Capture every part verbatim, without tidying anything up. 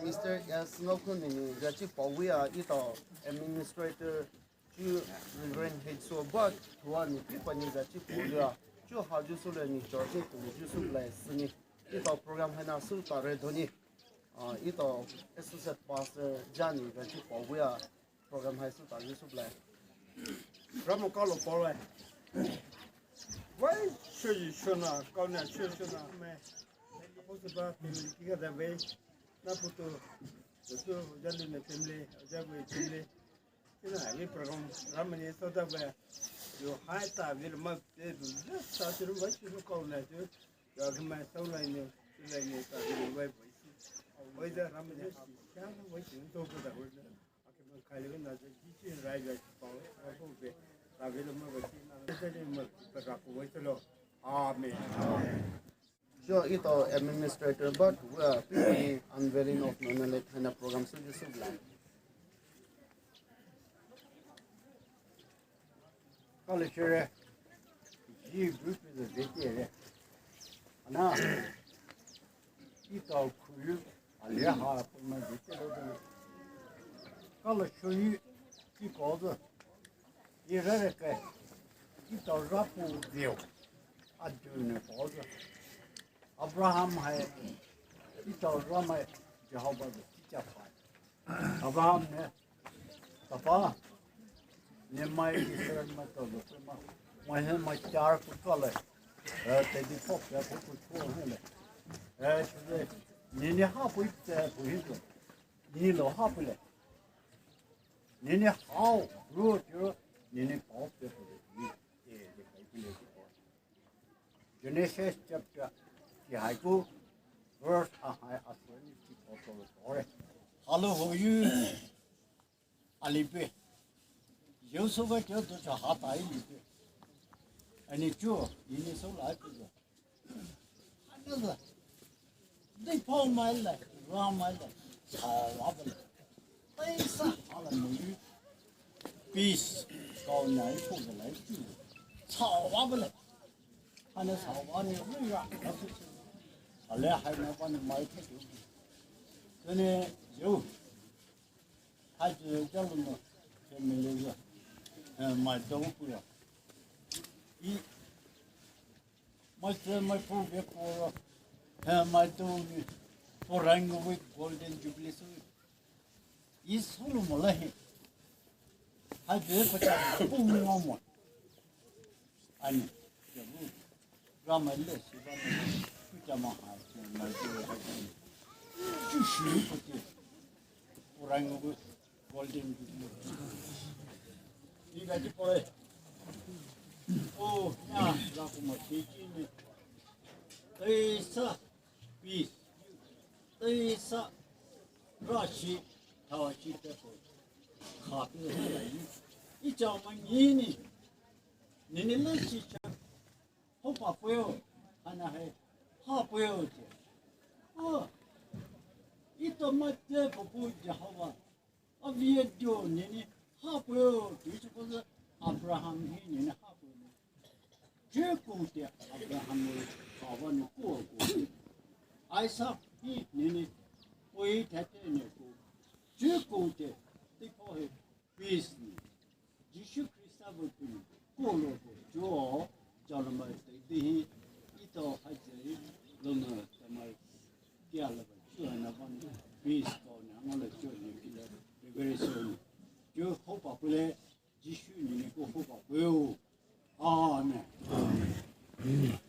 Mister S. Ngokun ni rachi pawi a ito administrator chu Reverend Hetso ba tua ni pipa ni rachi pawi a chu ha ju su le ni church ni tu ju su le sini ito program hana su ta re doni. Ah, ito associate pastor Jani rachi pawi a program hai su ta ju su le. Ramo kalo pawi. Wai shoji shona kauna shoji shona me. Apostle ba pili kika da wai. Na putu tu jali ne family, jabu family. Ina ni program ramani sota ba. Yo hai ta vil ma te du sa tiru wai shoji kauna tu. Yo kama saulai ne, saulai ne ta vil wai wai si. Wai da ramani si. Kya wai si to ko da wai. Amen. Amen. Sure, ito administrator, but we are unveiling of Nonalek hana program su ju su bla. Kalo shure, ji group is a bit here. Ana, ito kuyu, aliha puma bit here. Kalo shuyu, ki kozo. Irareke, ito rapu vio, adune kozo. Abraham hai, ito ramai Jehovah de kicha pai. Abraham ne, Tapa, ne mai Israel mai to lo ma, mai he mai char ku kale. Eh, te di pok ya ku ku chu hele. Eh, chule, ni ni ha pu te pu hin lo. Ni lo ha pu le. Ni ni hao, ru chu, ni ni pao te pu le. Ni, eh, de kai pu le. Genesis chapter ki hai ku verse a hai a swen ki ko to to re. Hello, how you? Alipe. Yo so ga kyo to cha ha ta alipe. Ani chu, ini so la ku zo. Ani za. Dei pao mai le, ra mai le, chao wa ba le. Dei sa ha le mo yu. Peace. Kao nya i ko ga le chu. Chao wa ba le. Hana chao wa ni ri ra. Ka su su. Ale hai na ba ni mai ke ju. Kene yo. Hai ju ja lu mo. Ke me le ya. Eh, mai dou ku ya. I Mai tse mai pao ve pao ra. He mai dou ni. Pao rang wei golden jubilee su. I su lu mo la he. Hai ve pa cha pu mo mo. Ani. Ya bu. Ra mai le si ba. Ku cha ma ha. Mai dou ha. Ju shi ko ti. Pao rang wei Golden Jubilee. Ni ga ji pore. O, nya, la ko ma shi ji ni. Tei sa, peace. Tei sa, ra shi, tha shi te ko. Kha tu la yi. I cha ma ni ni. Ni ni la shi cha. Hopa puo, ana he, ha puo te. Oh, ito mate popu Jehovah. Avei dio nini ha puo, tuisu koze Abraham hi nini ha puo ni. Chukoute Abraham ni, hawa ni ko ko. Isaac hi nini, poi tate ni ko. Chukoute, tipo he, peace ni. Jisu Khrista bu puni, kolo ko, jo, jalama te dihi, ito haje, lona tamai, kia laba, jo na ban, peace ko, na ngala jo ni kila, liberation. Jo hopa pule, Jisu ni ko hopa pule. Amen. Amen.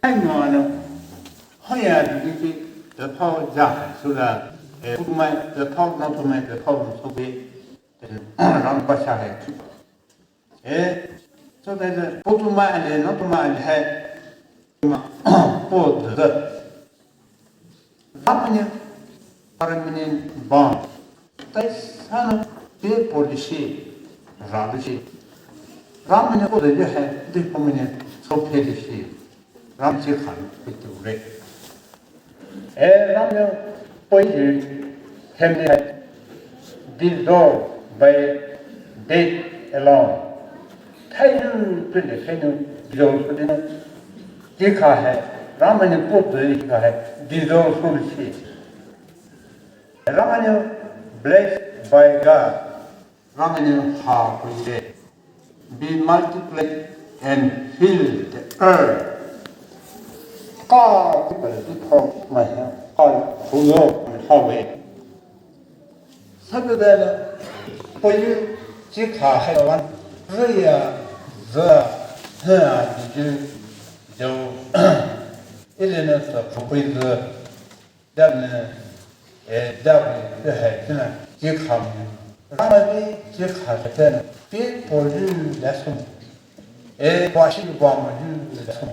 Hai no ano, hoya dikiki, the power ja, sula, eh, put my, the power, not to my, the power, so be, eh, ram pasha hai. Eh, so that, eh, put my, eh, not my, eh, ma, put the, Ramai nou permanent bond. Taisana pe policy, ralusi. Ramai nou ko de hai, de permanent so policy. Ram chi khan pitu re. Eh, Ramai nou poi de hem de hai. Dissolved by death alone. Thainu pinde, thainu dissolve pinde. Dikha hai, Ramai nou put de dikha hai, dissolve pinde. Ramai nou blessed by God. Ramai nou ha pinde. Be multiplied and fill the earth. Ka, people, people, my, ka, who know, how we. Sabedela, poyu, chikha hai wan, rüya, zü, hüa, diju, jo, ilena sa, poyu, zü, dane, eh, dawe, zü hai, züna, chikha mi. Ramai chikha, züna, pi poyu, lasum. Eh, washi, wama, yu, lasum.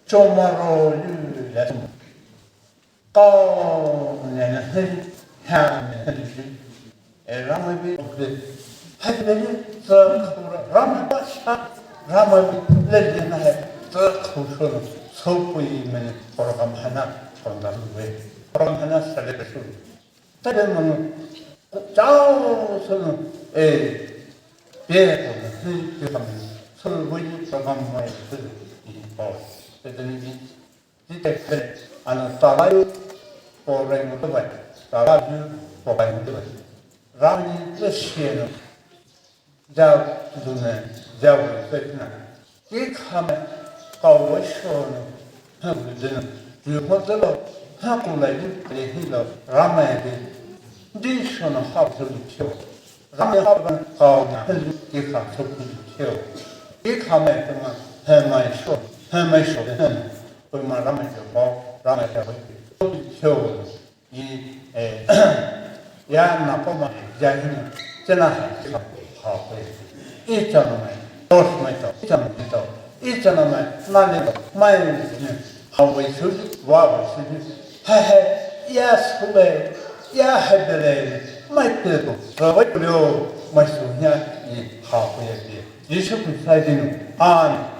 Chomaro, yu, lasum. Kau nene hei, ha nene hei. E Ramai bi, hei beli, tsü kura, Ramai ba sha, Ramai bi, leli na hei, tsü kusho no, sopui mene, program hana, program we, program hana celebration. Tade mene, chao sono, e, pe ko hei, pe kami, sopui program we, pe, e, pa, pe, pe, Dite khe, ana talayu, po reng mo tubai, talayu, po bai mo tubai. Ramai nou tse shie no, ja zune, ja wu se na. Dikha me, kau wa sho no, ha wu zune, ju ho zelo, ha ku la yu, le hi lo, Ramai de. Di sho no ha wu zelo chio. Ramai hapa kau na heli dikha sopi chio. Dikha mai tuma hemai sho, hemai sho hem. Puma Ramai sho pao, Ramai sho pao. Sopi chio. I, eh, ya na poma ya hina. Chena ha ha pe. I chana mai, dos mai to, i chana mai to. I chana mai, na le to, mai ni. Ha wei shu, wa wei shu. He he, ya sule, ya hebele, mai peto, rawa leo, mai sunya, i ha ko ya bi. Jisu Khrista dinu. Amen.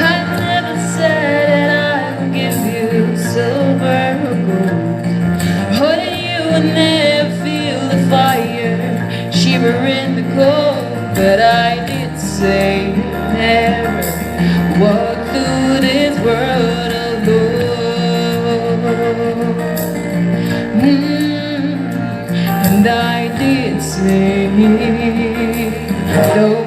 I never said that I would give you silver or gold. Holding you would never feel the fire, shiver in the cold. But I did say never walk through this world alone. Mm. And I did say, don't